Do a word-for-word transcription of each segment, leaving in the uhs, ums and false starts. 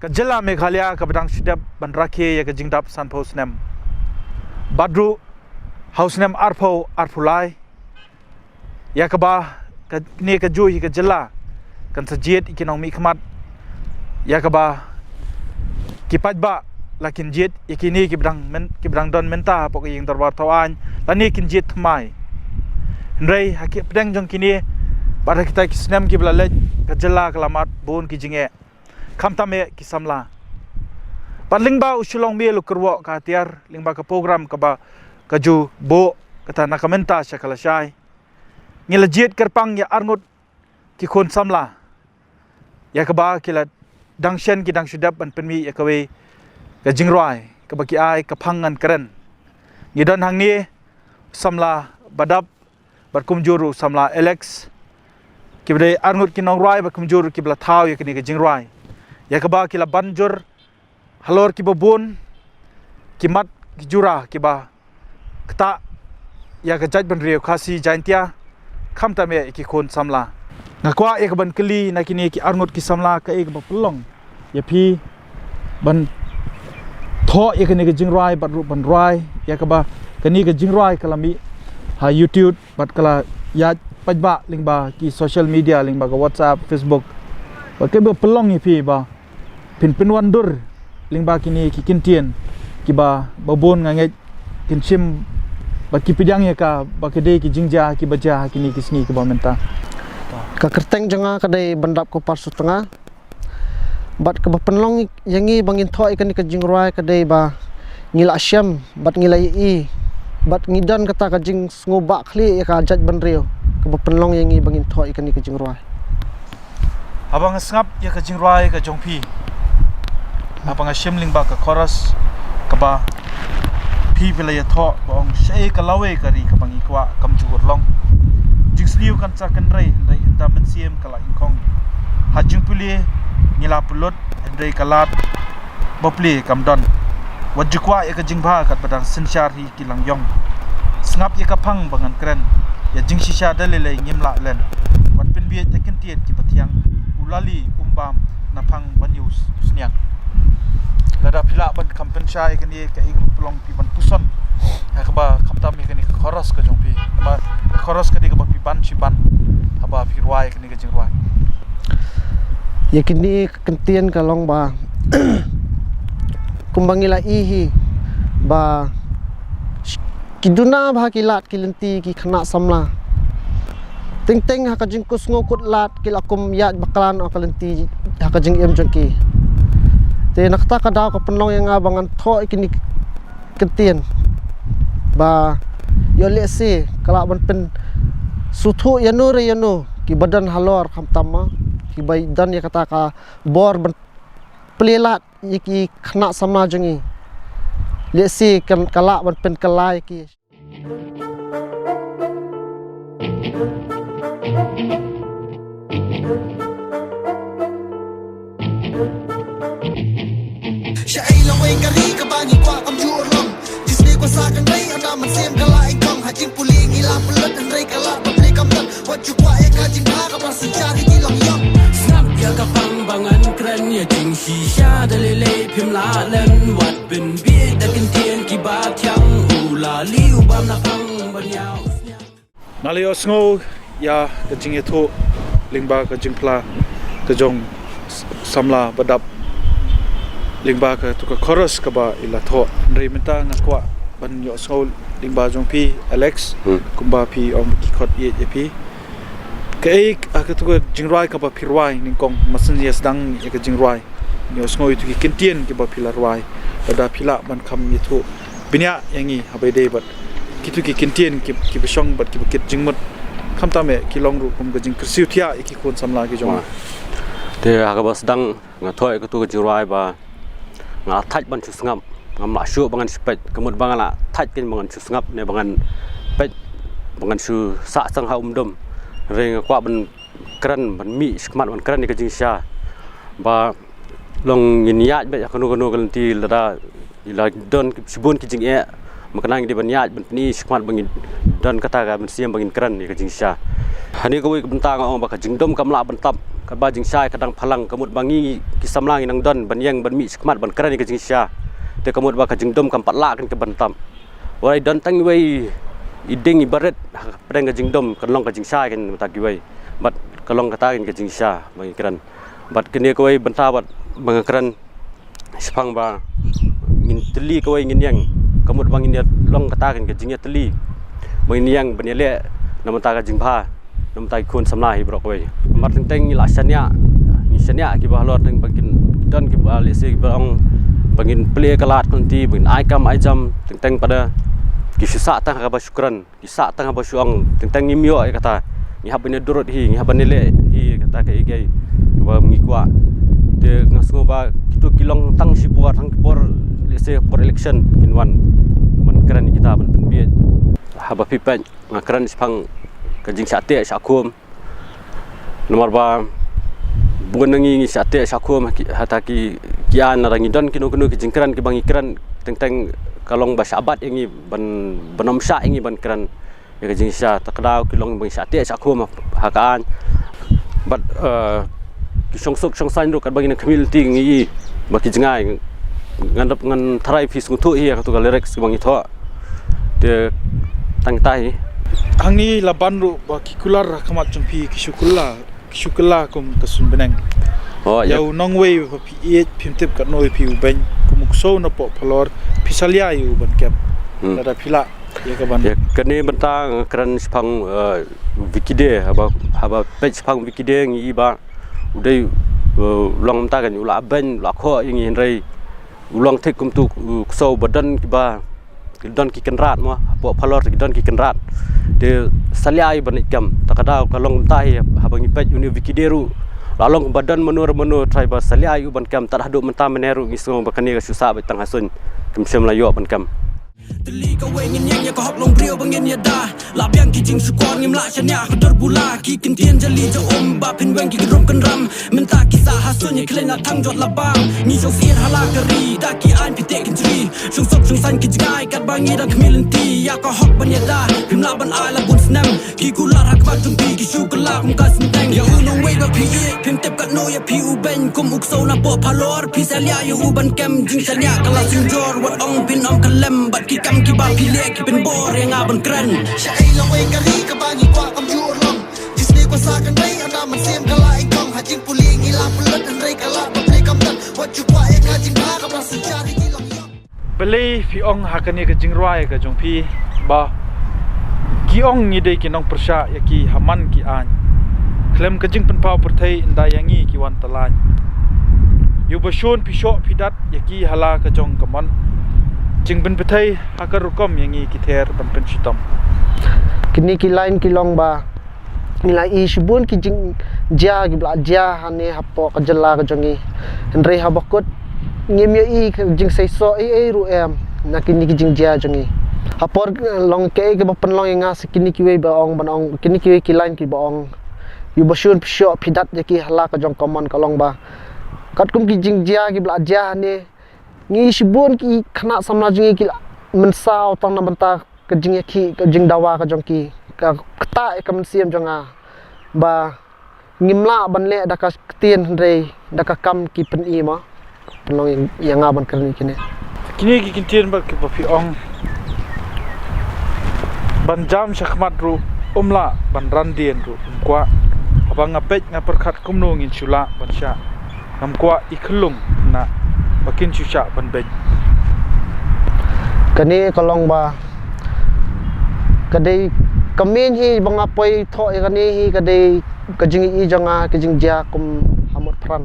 Ka jylla Meghalaya kaba dang shu dep ban rakhe ïa ka jingdap sanphew snem. Bad ruh ha u snem arphew arphew lai, ïa kaba kane ka juh ïa ka jylla kan sa jied ïa ki nongmihkhmat, ïa kaba ki paidbah la kin jied ïa kine kiba dang men, kiba dang don mynta hapoh ka ïing dorbar thaw aiñ, lane kin jied thymmai. Hynrei ha ki pdeng jong kine bad ha kita ki snem kiba la leit, ka jylla ka la mad bun ki jingeh, khamtam eh ki samla. Bad lyngba u Shillong Mail u kyrwoh ka hatiar, lyngba ka program kaba ka ju buh, kata na ka mynta sha ka lashai, ngi la jied kyrpang ïa arngut ki khun samla, ïa kaba ki la dang shen ki dang shu dep ban pynmih ïa kawei ka jingrwai kaba ki ai ka Phang Ngan Kren. Ngi don hangne samla Badap bad kumjuh ruh samla Alex, kiba dei arngut ki nongrwai bad kumjuh ruh kiba la thaw ïa kane ka jingrwai, ïa kaba ki la ban jur halor kiba bun ki mat ki jura kiba ktah ïa ka jaitbynriew Khasi Jaintia, khamtam eh ïa ki khun samla. Nga kwah ïa ka ban kylli na kine ki arngut ki samla kaei kaba pynlong ïa phi ban thoh ïa kane ka jingrwai bad ruh ban rwai ïa kaba kane ka jingrwai ka la mih ha YouTube bad ka la ïaid paidbah lyngba ki social media, lyngba ka WhatsApp, Facebook. Bad kaei ba pynlong ïa phi ba phin pynwandur lyngba kine ki kyntien kiba ba bun nga ngeit kin shim bad ki pdiang ïa ka ba ka dei ki jingjia kiba jia ha kine ki sngi kiba mynta. Ka kyrteng jong nga ka dei Bandap Kupar Sutnga. Bad kaba pynlong ïa ngi ba ngin thoh ïa kane ka jingrwai ka dei ba ngi la shem bad ngi la ïohi bad ngi don kata ka jingsngewbha khlieh ïa ka jaitbynriew, kaba pynlong ïa ngi ba ngin thoh ïa kane ka jingrwai. Haba nga sngap ïa ka jingrwai ka jong phi, haba nga shim lyngba ka chorus kaba phi phi la ïathoh ba ong shaei ka lawei ka ri kaba ngi kwah kam ju urlong. Jingsniew kan sa kynrei hynrei ynda mynsiem ka la ingkhong. Ha jingpule ngi la pynlut hynrei ka lad ba plie kam don. Wat ju kwah ïa ka jingbha katba dang synshar hi ki lang ïong. Sngap ïa ka phang ba ngan kren, ïa jingshisha da lei lei ngim lah len. Wat pynbieit da kyntien kiba thiang, u lali um bam na phang ban ïa u sniang. Lada phi lah ban kham pynshai ïa kane kaei kaba pynlong phi ban puson ha kaba khamtam ïa kane ka chorus ka jong phi. Namar ka chorus ka dei kaba phi ban shi ban haba phi rwai ïa kane ka jingrwai. Ïa kine ki kyntien ka long ba kumba ngi la ïohi ba ki duna bha ki lad ki lynti ki khynnah samla. Teng teng ha ka jingkut sngew kut lad ki la kum ïaid bakla noh ka lynti ha ka jingim jong ki. Te na kata ka daw ka pynlong ïa nga ba ngan thoh ïa kine ki kyntien ba ïoh lehse ka lah ban pynsngewthuh ïano re ïano kiba don halor khamtam ma kiba don ïa kata ka bor ban plie lad ïa ki khynnah samla jong ngi. Lehse kan ka lah ban pynkylla ïa ki. Shaei lawei ka ri kaba ngi kwah kam ju urlong. Jisne ko sa kan rei ynda mynsiem ka la ingkhong. Ha jingpule ngi la pynlut hynrei ka lad ba plie kam don. Wat ju kwah ïa ka jingbha kaba synshar hi ki lang ïong. Sngap ïa ka phang ba ngan kren, ïa jingshisha da lei lei phim lah len. Wat pynbieit da kyntien kiba thiang, u lali u bam na phang ban ïa u sniang. Nga la ïohsngew ïa ka jingïathuh lyngba ka jingphla ka jong s-, samla Badap lyngba katu ka chorus kaba i la thoh. Hynrei mynta nga kwah ban ïohsngew lyngba jong phi Alex, hmm, kumba phi ong ki khot ïeit ïa phi. Kaei, ah, katu ka jingrwai kaba phi rwai nyngkong, mynsiem ïa sdang ïa ka jingrwai. Ïohsngew ïa tu ki kyntien kiba phi la rwai. Lada phi lah ban kham ïathuh bniah ïa ngi haba ïadei bad kitu ki kyntien ki, kiba shong bad kiba kit jingmut. Khamtam eh ki long ruh kum ka jingkyrsiew thiah ïa ki khun samla ki jong. Wah. Te ha kaba sdang nga thoh ïa katu ka jingrwai ba nga la thait ban shu sngap, ngam lah shuh ba ngan shu peit, ka mut ba nga la thait kein ba ngan shu sngap ne ba ngan peit, ba ngan shu sah sang ha umdum. Hynrei nga kwah ban kren, ban mih shakhmat ban kren ïa ka jingshisha ba long ngin ïaid beit ha kano kano ka lynti, lada la don shibun ki jingeh, mynta ngi dei ban ïaid ban pyni shakhmat ba ngin don kata ka mynsiem ba ngin kren ïa ka jingshisha. Hangne kawei ka bynta nga ong ba ka jingdum kam lah ban tap, Ba jingshai ka dang phalang, ka mut ba ngi ki samla ngi nang don ban ïeng ban mih shakhmat ban kren ïa ka jingshisha. Te ka mut ba ka jingdum kam pat lah kan ka ban tam. Wat la i don tang iwei i ding i barit hapdeng ka jingdum, kan long ka jingshai kan mynta kiwei. Bad ka long kata kan ka jingshisha ba ngi kren. Bad kane kawei bynta bad ba nga kren shaphang ba ngin tylli kawei, ngin ïeng, ka mut ba ngin ïa long kata kan ka jingïatylli, ba ngin ïeng ban ïaleh na bynta ka jingbha na bynta ki khun samla hi baroh kawei. Namar teng teng ngi la shaniah, ngi shaniah kiba halor teng ba kin don kiba lehse kiba ong ba ngin plie ka lad ka lynti, ba ngin ai kam ai jam, teng teng pat ki shu sah tang ha kaba shu kren, ki sah tang haba shu ong, teng teng ngim ïoh ïa kata. Ngi hap ban ïa durut hi, ngi hap ban ïa leh hi ïa kata kaei kaei kaba ngi kwah. Te nga sngew ba kito ki long tang shipor, tang ki por, lehse por election kin wan ban kren ïa kita, ban pynbieit. Haba phi peit nga kren shaphang ka jingshah teh shah khum. Namar ba bun na ngi ngi shah teh shah khum ha ki, ha ta ki, ki aiñ, lada ngi don kino kino ki jingkren kiba ngi kren, teng teng ka long ba shah bat ïa ngi ban, ban ym shah ïa ngi ban kren ïa ka jingshisha. Ta ka daw ki long ba ngi shah teh shah khum ha ka aiñ. Bad, eh, ki shongsuk shongsaiñ ruh katba ngi nang khmih lynti ngi i ba ki jngai, ngan dap ngan tharai phi sngewthuh hi ïa katu ka lyrics kiba ngi thoh. Te tang tai. Hangne la ban ruh ba ki kular ha khmat jong phi ki shu kylla, ki shu kylla kum ka suiñ bneng. Oh, ïa u nongwei ba phi ïeit phim tip katno ïa phi u beiñ, kum u ksew na poh phalor phi salia ïa u ban kem. Hmm. Lada phi lah ïa ka ban. Ïa kane bynta nga kren shaphang, eh, Vicky Dey, haba, haba peit shaphang Vicky Dey ngi i ba u dei, eh, u long mynta kan u la beiñ, u la khoh ïa ngi, hynrei u long thik kum tu u ksew ba don kiba, don ki kynrad mo, hapoh phalor ki don ki kynrad. Te salia ïa u ban kem. Ta ka daw ka long mynta hi haba ngi peit une u Vicky Dey ruh la long ba don mano re mano trai ba salia ïa u ban kem. Tad haduh mynta mynne ruh ngi sngew ba kane ka shu sah beit tang ha suiñ, kim shym la ïoh ban kem. Tylli kawei ngin ïeng ïa ka hok long briew ba ngin ïada. La biang ki jingshukor ngim lah shaniah ha ka dur bula. Ki ktien jali ja um ba phin weng ki kynrum kynram. Mynta ki sah ha suiñ ïa ki leit na thang jot la bam. Ngi shong syier ha la ka ri da ki aiñ phi teh kynjri. Shong suk shong saiñ ki jngai katba ngi dang khmih lynti ïa ka hok ban ïada. Phim lah ban ai la bun snem. Ki kular ha khmat jong phi ki shu kylla kum ka suiñ bneng. Ïa u nongwei ba phi ïeit phim tip katno ïa phi u beiñ, kum u ksew na poh phalor phi salia ïa u ban kem. Jingshaniah ka la synjor wat ong phin ym khlem, bad ki kam kiba phi leh ki pynbor ïa nga ban kren. Shaei lawei ka ri kaba ngi kwah kam ju urlong. Jingshaniah ka sa kan rei ynda mynsiem ka la ingkong. Ha jingpule ngi la pynlut hynrei ka la pynplie kam don. Wat ju kwah ïa ka jingbha kaba la synshar ïa ki long ïong. Balei phi ong ha kane ka jingrwai ka jong phi ba ki ong ngi dei ki nongpyrshah ïa ki ha man ki aiñ? Khlem ka jingpynpaw pyrthei ynda ïa ngi ki wan tyllaiñ. Ïa u ba shun phi shoh phi dat ïa ki ha la ka jong ka mon. Jingpynpyrthei ha ka rukom ïa ngi ki ther ban pynshitom. Kine ki line ki long ba ngi la i shibun ki jingjia kiba la jia hangne hapoh ka jylla ka jong ngi. Hynrei haba kut ngim ïohi ka jingseisoh ei ei ruh em na kine ki jingjia jong ngi. Ha por, eh, long kaei kaba pynlong ïa nga sa kine kiwei ba ong ban ong, kine kiwei ki line kiba ong, ïa u ba shun phi shoh phi dat ïa ki ha la ka jong ka mon ka long ba katkum ki jingjia kiba la jia hangne, ngi shibun ki khynnah samla jong ngi ki la mynsaw tang na bynta ka jingïakhih, ka jingdawa ka jong ki, ka ktah ïa ka mynsiem jong nga ba ngim lah ban leh da ka ktien hynrei da ka kam ki pyni mo. Pynlong ïa nga ban kren ïa kine. Kine ki ktien bad kiba phi ong ban jam shakhmat ruh um lah, ban ran dien ruh um kwah. Haba nga peit nga pyrkhat kumno ngin shu lah ban shah. Ngam kwah i khyllung na ba kin shu shah ban beiñ. Kane ka long ba ka dei ka mih hi ba nga poi thoh ïa kane hi ka dei ka jingïohi jong nga ka jingjia kum ha Motphran.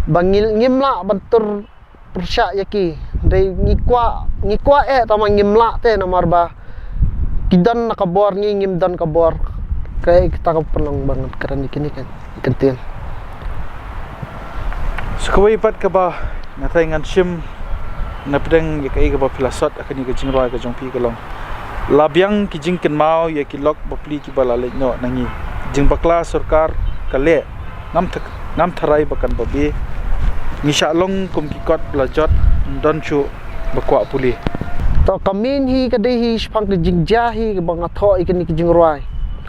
Ba ngi ngim lah ban tur pyrshah ïa ki. Dei ngi kwah, ngi kwah eh tangba ngim lah te namar ba ki don na ka bor ngi ngim don ka bor. Kaei kata ka pynlong ba ngan kren ïa kine ki ktien. Sa kawei pat kaba nga tharai ngan shim na pdeng ïa kaei kaba phi la sot ha kane ka jingrwai ka jong phi ka long, la biang ki jingkynmaw ïa ki lok bapli kiba la leit noh na ngi. Jingbakla sorkar ka leh, ngam tha-, ngam tharai ba kan babe. Ngi shah long kum ki kot ba la jot, ym don shuh ba kwah pule. To ka mih hi ka dei hi shaphang ka jingjia hi kaba nga thoh ïa kane ka jingrwai.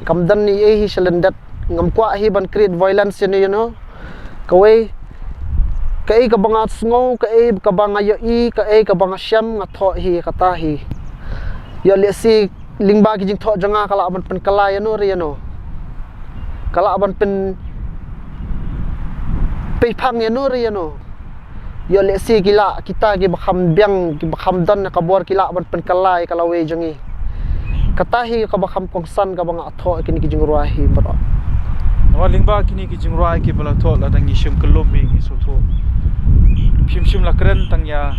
Kam don ei ei hi shalyndet. Ngam kwah hi ban create violence ïano ïano. Kawei, kaei kaba nga sngew, kaei kaba nga ïohi, kaei kaba nga shem, nga thoh hi kata hi. Ïoh lehse lyngba ki jingthoh jong nga ka lah ban pynkylla ïano re ïano. Ka lah ban pyn peiphang ïano re ïano. Ïoh lehse ki lah kita kiba kham biang, kiba kham don ka bor ki lah ban pynkylla ïa ka lawei jong ngi. Kata hi kaba kham kongsan kaba nga thoh kine ki jingrwai hi baroh. Namar lyngba kine ki jingrwai kiba la thoh lada ngi shim kyllum hi ngi sngewthuh. Phim shym la kren tang ïa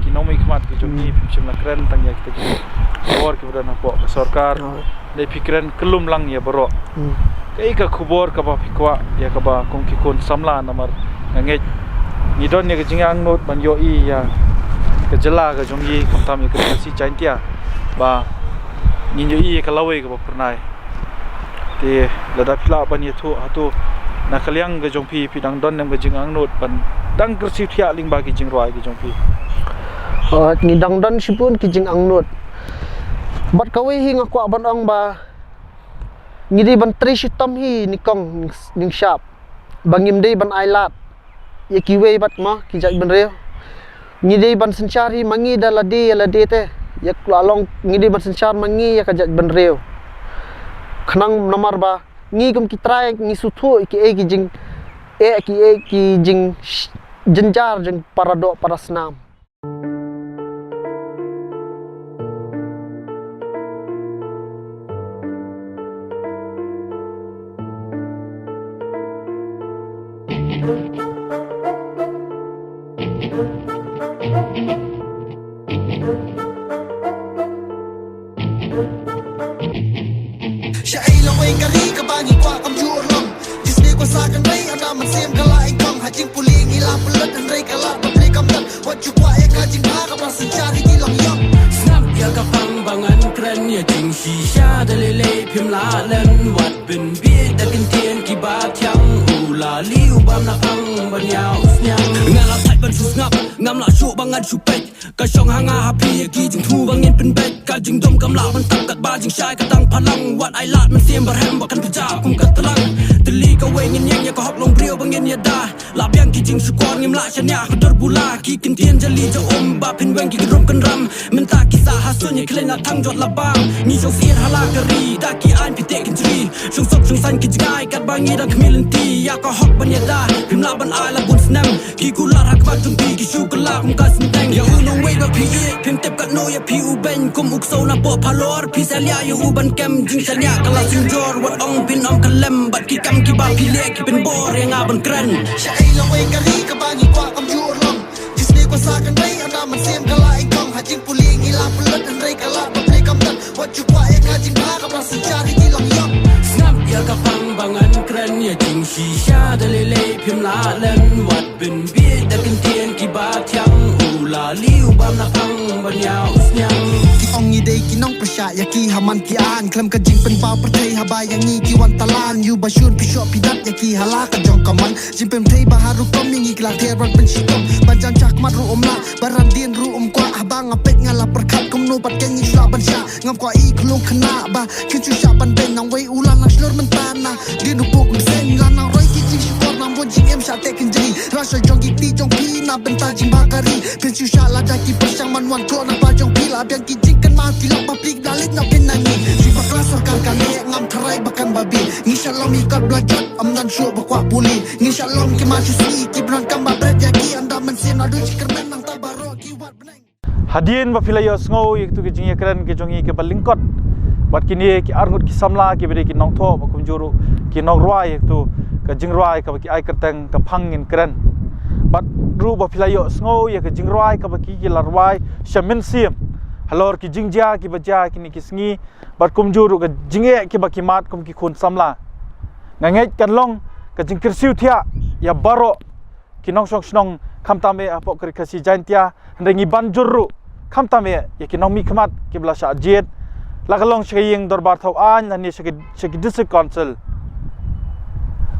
ki nongmihkhmat ki jong ngi, phim shym la kren tang ïa kita ki bor kiba don hapoh ka sorkar. Dei phi kren kyllum lang ïa baroh. Hmm. Kaei ka khubor kaba phi kwah ïa kaba kum ki khun samla namar nga ngeit ngi don ïa ka jingangnud ban ïohi ïa ka jylla ka jong ngi khamtam ïa ka Khasi Jaintia ba ngin ïohi ïa ka lawei kaba phyrnai. Te lada phi lah ban ïathuh hato na ka liang ka jong phi phi dang don ne em ka jingangnud ban dang kyrsiew thiah lyngba ki jingrwai ki jong phi. Oh, ngi dang don shibun ki jingangnud. Bad kawei hi nga kwah ban ong ba ngi dei ban trei shitom hi nyngkong nyngshap ba ngim dei ban ailad ïa kiwei bad ma ki jaitbynriew. Ngi dei ban synshar hi ma ngi da lade ïa lade te. Ïa la long ngi dei ban synshar ma ngi ïa ka jaitbynriew. Khnang namar ba ngi kum ki trai ngi sngewthuh kiei ki jing, eh, kiei ki jing sh-, jynjar jong para doh para snam. Shaei lawei ka ri kaba ngi kwah kam ju urlong. Jisne ko sa kan rei ynda mynsiem ka la ing kong. Ha jingpule ngi la pynlut hynrei ka la pynpule kam dang. Wat ju kwah ïa ka jingbha kaba synshar ïa ki long ïong. Sngap ïa ka pang ba ngan kren ïa jingshisha da lei lei phim lah len wat pynbiej da kyntien kiba thiang u la lieh u bam na pang ban ïa u sniang. Nga la thait ban shu sngap ngam lah shuh ba ngan shu peit. Ka shong ha nga ha phi ïa ki jingthmu ba ngin pynbeit. Ka jingdum kam lah ban tap katba jingshai ka tang phalang. Wat ai lad mynsiem ba rhem ba kan pynjah kum ka tlang. Tylli kawei ngin ïeng ïa ka hok long briew ba ngin ïada. La biang ki jingshukor ngim lah shaniah ka dur bula. Ki kyntien jali ja um ba phin weng ki kynrum kynram. Mynta ki sah ha suiñ ïa ki leng la thang jot la bam. Ngi shong syier ha la ka ri da ki aiñ phi teh kynjri. Shong suk shong saiñ ki jngai katba ngi dang khmih lynti. Ïa ka hok ban ïada phim lah ban ai la bun snem. Ki kular ha khmat jong phi ki shu kylla kum ka synteng. Ïa u nongwei ba phi ïeit phim tip katno ïa phi u beiñ kum u ksew na poh phalor. Phi sa liah ïa u ban kem jingshaniah ka la synjor wat ong phin ym kyllem bad ki kam kiba phi leh ki pynbor ïa nga ban kren. Shaei lawei ka ri kaba ngi kwah kam ju urlong. Jisne ko sa kan rei ynda mynsiem ka la ing kong. Ha jingpule ngi la pynlut hynrei ka la pynpule kam dang. Wat ju kwah ïa ka jingbha kaba synshar ïa ki long ïong. Sngap ïa ka pang ba ngan kren ïa jingshisha da lei lei phim lah len wat pynbiej da kyntien kiba thiang u la lieh u bam na pang ban ïa u sniang. Ki ong ngi dei ki nongpyrshah ïa ki ha man ki aiñ khlem ka jingpynpaw pyrthei haba ïa ngi ki wan talan ïa u ba shun phi shoh phi dat ïa ki ha la ka jong ka man. Jingpynthei ba ha rukom ïa ngi ki la ther ban pynshitom ban jan shah khmat ruh um lah ba ram dien ruh um kwah haba nga peit nga la pyrkhat kumno pat ken ngi shu lah ban shah. Ngam kwah i khlong khynnah ba kin shu shah ban beiñ nang wei u la nang shlur mynta na dien u puk mynsiem la nang roi ki jingshukor nang bun jingim shah teh kynjri. Ra sha jong ki kti jong phi na bynta jingbha ka ri phin shu shah lada ki pyrshang man wan kloh na ba jong phi la biang ki jingkynmaw ki lok ba phi la leit na phin na ngi. Jingpakla sorkar ka leh ngam tharai ba kan ba bi ngi shah lom i kot bla jot ym don shuh ba kwah pule. Ngi shah lom ki ma shu sngi ki bnang kam ba bret ïa ki ynda mynsiem naduh jingkyrmen nangta baroh ki wad bneng. Hadien ba phi la ïohsngew ïa kitu ki jingïakren ki jong ngi kiba lyngkot bad kine ki arngut ki samla kiba dei ki nongthoh bad kumjuh ruh ki nongrwai ïa kitu ka jingrwai kaba ki ai kyrteng Ka Phang Ngin Kren. Bad ruh ba phi la ïohsngew ïa ka jingrwai kaba ki ki la rwai sha mynsiem halor ki jingjia kiba jia kine ki sngi bad kumjuh ruh ka jingeh kiba ki mad kum ki khun samla. Nga ngeit kan long ka jingkyrsiew thiah ïa baroh ki nongshong shnong khamtam eh hapoh ka Ri Khasi Jaintia hynrei ngi ban jur ruh khamtam eh ïa ki nongmihkhmat kiba la shah jied la ka long sha ka ïing dorbar thaw aiñ lane sha ki, sha ki district council.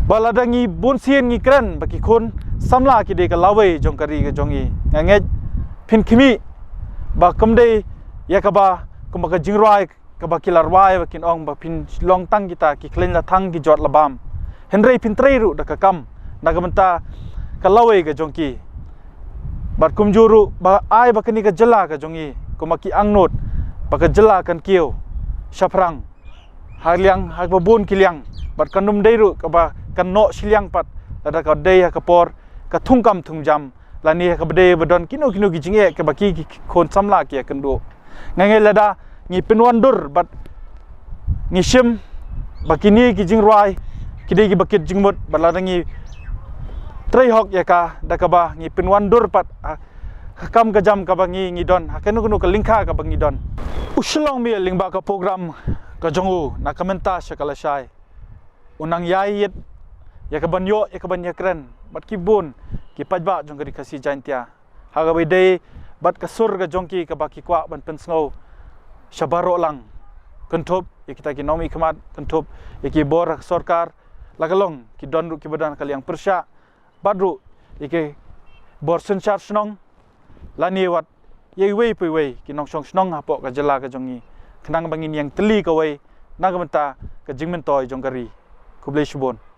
Ba lada ngi bun sien ngi kren ba ki khun samla ki dei ka lawei jong ka ri ka jong ngi. Nga ngeit phin khmih ba kam dei ïa kaba kumba ka jingrwai kaba ki la rwai ba kin ong ba phin long tang kita ki khleiñ la thang ki jot la bam. Hynrei pyntrei ruh da ka kam na ka bynta ka lawei ka jong ki. Bad kumjuh ruh ba ai ba kane ka jylla ka jong ngi kum ba ki angnud ba ka jylla kan kiew shaphrang ha liang ha ba bun ki liang, bad kan ym dei ruh kaba kan noh shiliang pat lada ka dei ha ka por ka thungkam thungjam lane ha kaba dei ba don kino kino ki jingeh kaba ki ki khun samla ki ïa kynduh. Nga ngeit lada ngi pynwandur bad ngi shim ba kine ki jingrwai ki dei kiba kit jingmut, bad lada ngi trei hok ïa ka da kaba ngi pynwandur pat ha ka kam ka jam kaba ngi ngi don ha kano kano ka lyngkha kaba ngi don. U Shillong Mail lyngba ka program ka jong u Na Ka Mynta Sha Ka Lashai, u nang ïai ïit ïa ka ban ïoh ïa ka ban ïakren bad ki bun ki paidbah jong ka Ri Khasi Jaintia ha kaba ïadei bad ka sur ka jong ki kaba ki kwah ban pynsngew sha baroh lang, kynthup ïa kita ki nongmihkhmat, kynthup ïa ki bor sorkar, la ka long ki don ruh kiba don ka liang pyrshah, bad ruh ïa ki bor synshar shnong, lane wat ïa iwei pa iwei ki nongshong shnong hapoh ka jylla ka jong ngi, khnang ba ngin ïeng tylli kawei na ka bynta ka jingmyntoi jong ka ri. Khublei shibun.